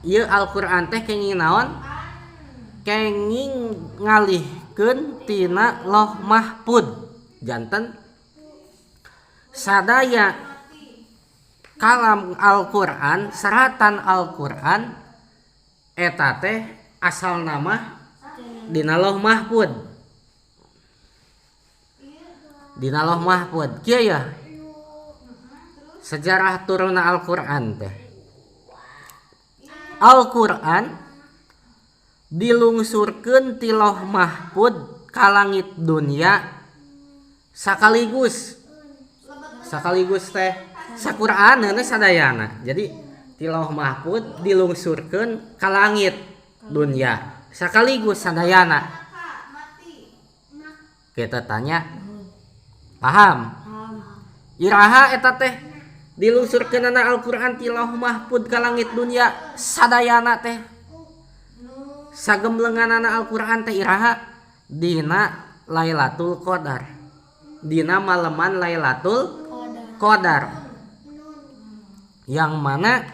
Ieu Al-Qur'an teh kenging naon? Kenging ngalihkeun tina Loh Mahfud. Janten sadaya kalam Al-Qur'an, seratan Al-Qur'an eta teh asal nama dina Loh Mahfud. Dina Loh Mahfud. Kieu ya. Sejarah turunna Al-Qur'an teh. Al-Qur'an dilungsurkeun ti Loh Mahfud ka langit dunya sakaligus. Sakaligus teh sakur'aneun sadayana. Jadi ti Loh Mahfud dilungsurkeun ka langit dunya sakaligus sadayana. Kita tanya, paham? Iraha eta teh dilungsurkeunana Al-Qur'an ti Lauh Mahfud ka langit dunya sadayana teh sagemblenganana Al-Qur'an teh iraha dina Lailatul Qadar, dina maleman Lailatul Qadar, yang mana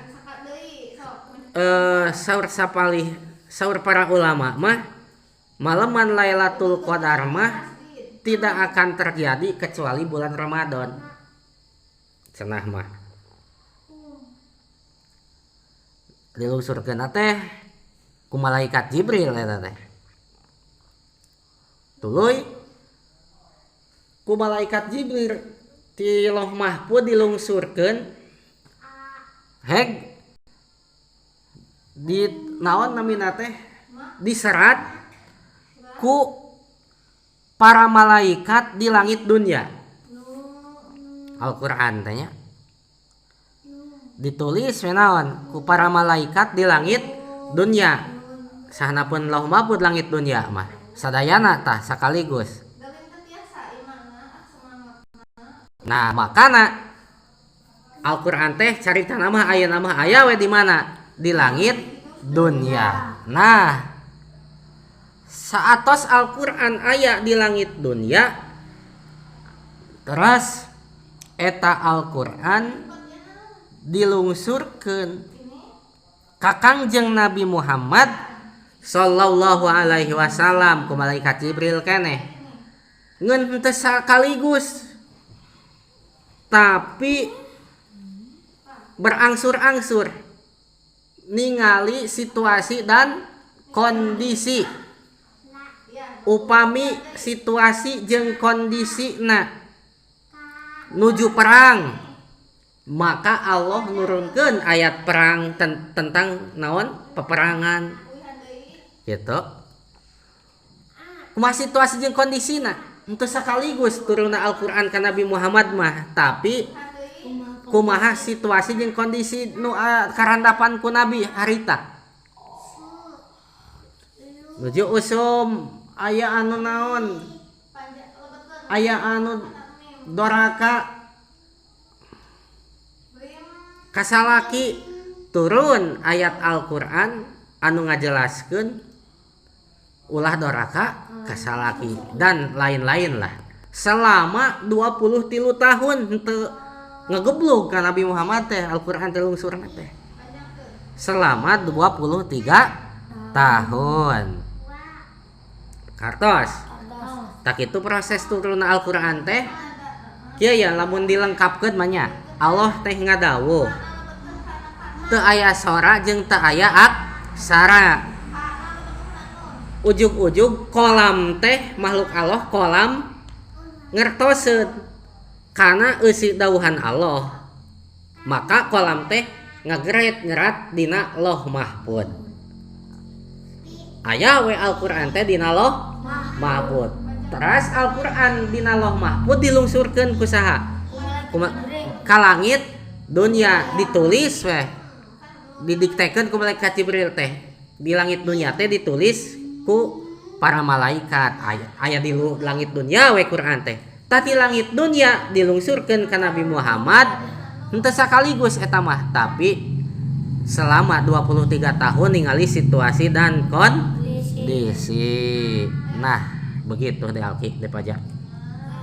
saur sapalih saur para ulama mah maleman Lailatul Qadar mah tidak akan terjadi kecuali bulan Ramadan. Cenah mah dilungsurkeun teh ku malaikat Jibril eta teh. Tuluy ku malaikat Jibril ti Loh Mahfud dilungsurkeun heg di naon namina teh diserat ku para malaikat di langit dunia. Al-Qur'an teh nya ditulis we naon ku para malaikat di langit dunia. Sahana pun Lauh Mahfud langit dunia mah sadayana tah sekaligus. Nah, makana Al-Qur'an teh carita mah ayeuna mah aya we di mana? Di langit dunia. Nah, saatos Al-Qur'an aya di langit dunia, terus eta Al-Qur'an dilungsurkeun ka Kangjeng Nabi Muhammad sallallahu alaihi wasallam ku malaikat Jibril keneh. Ngeun teu sakaligus, tapi berangsur-angsur ningali situasi dan kondisi. Upami situasi jeung kondisina nuju perang, maka Allah nurunkeun ayat perang tentang naon peperangan gitu. Kumaha situasi jeung kondisina henteu sakaligus turunna Al-Qur'an ka Nabi Muhammad mah, tapi kumaha situasi jeung kondisi nu karandapan ku Nabi harita. Nuju usum aya anu naon, aya anu doraka kasalaki, turun ayat Al-Qur'an anu ngajelaskeun ulah doraka kasalaki dan lain-lain lah. Selama 23 tahun henteu ngegeblug ka Nabi Muhammad teh Al-Qur'an teh lungsurna teh. Selama 23 tahun. Kartos. Tak itu proses turunna Al-Qur'an teh kieu ya, lamun dilengkapkeun mah nya Allah teh ngadawuh teu aya sora jeung teu aya aksara. Ujug-ujug kolam teh makhluk Allah kolam ngertoseun kana eusi dawuhan Allah, maka kolam teh ngageret nyerat dina Loh Mahfud. Aya we Al-Qur'an teh dina Loh Mahfud. Teras Al-Qur'an dina Loh Mahfud dilungsurkeun ku saha? Ka langit dunia ditulis weh, didiktekeun ku malaikat Jibril teh. Di langit dunia teh ditulis ku para malaikat. Aya di langit dunia we Quran teh. Tadi langit dunia dilungsurkeun ka Nabi Muhammad henteu sakaligus eta mah, tapi selama 23 tahun ningali situasi dan kondisi. Nah, begitu deh Alki deh pajak.